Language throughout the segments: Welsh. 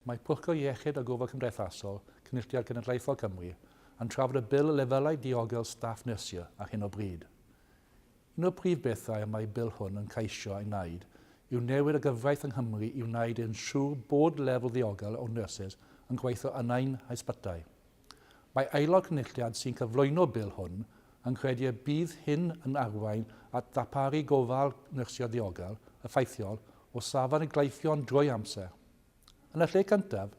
Mae Pwyllgor Iechyd a Gofal Cymdeithasol Cynulliad Cenedlaethol Cymru yn trafod y Bil Lefelau Diogel Staff Nyrsio ar hyn o bryd. Un o'r prif bethau y mae Bil hwn yn ceisio ei wneud yw newid y gyfraith yng Nghymru i wneud yn siŵr bod lefel ddiogel o nyrsys yn gweithio yn ein hysbytai. Mae Aelod Cynulliad sy'n cyflwyno'r Bil hwn yn credu y bydd hyn yn arwain at ddarparu gofal nyrsio ddiogel, effeithiol, o safon i gleifion drwy amser. Yn y lle cyntaf,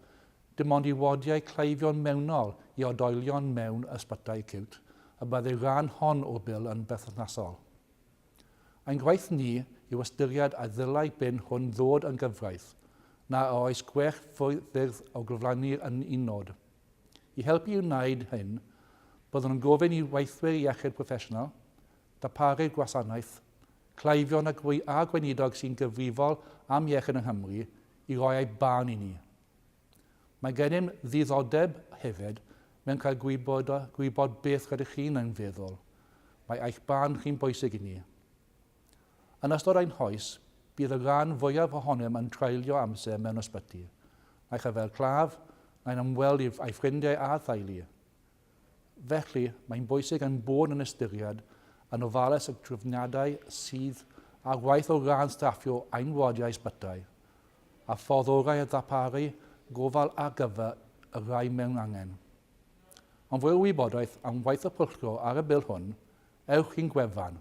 dim ond i wadiau cleifion mewnol i oedolion mewn ysbytai acíwt y byddai'r rhan hon o'r Bil yn berthnasol. Ein gwaith ni yw ystyried a ddylai bin hwn ddod yn gyfraith, na a oes gwell ffyrdd o gyflawni'r un nod. I helpu i wneud hyn, byddwn yn gofyn i weithwyr iechyd proffesiynol, darparu'r gwasanaeth, cleifion a a gweinidog sy'n gyfrifol am iechyd yng Nghymru i roi eu barn i ni. Mae gennym ddiddordeb hefyd mewn cael gwybod, gwybod beth rydych chi'n ei feddwl. Mae eich barn chi'n bwysig i ni. Yn ystod ein hoes, bydd y rhan fwyaf ohonom yn treulio amser mewn ysbyty, naill ai fel claf, neu'n ymweld â'i ffrindiau a theulu. Felly, mae'n bwysig ein bod yn ystyried yn ofalus y trefniadau sydd ar waith o ran staffio ein wardiau ysbytai, a ffordd orau o ddarparu gofal ar gyfer y rhai mewn angen. Am fwy o wybodaeth am waith y pwyllgor ar y Bil hwn, ewch i'n gwefan.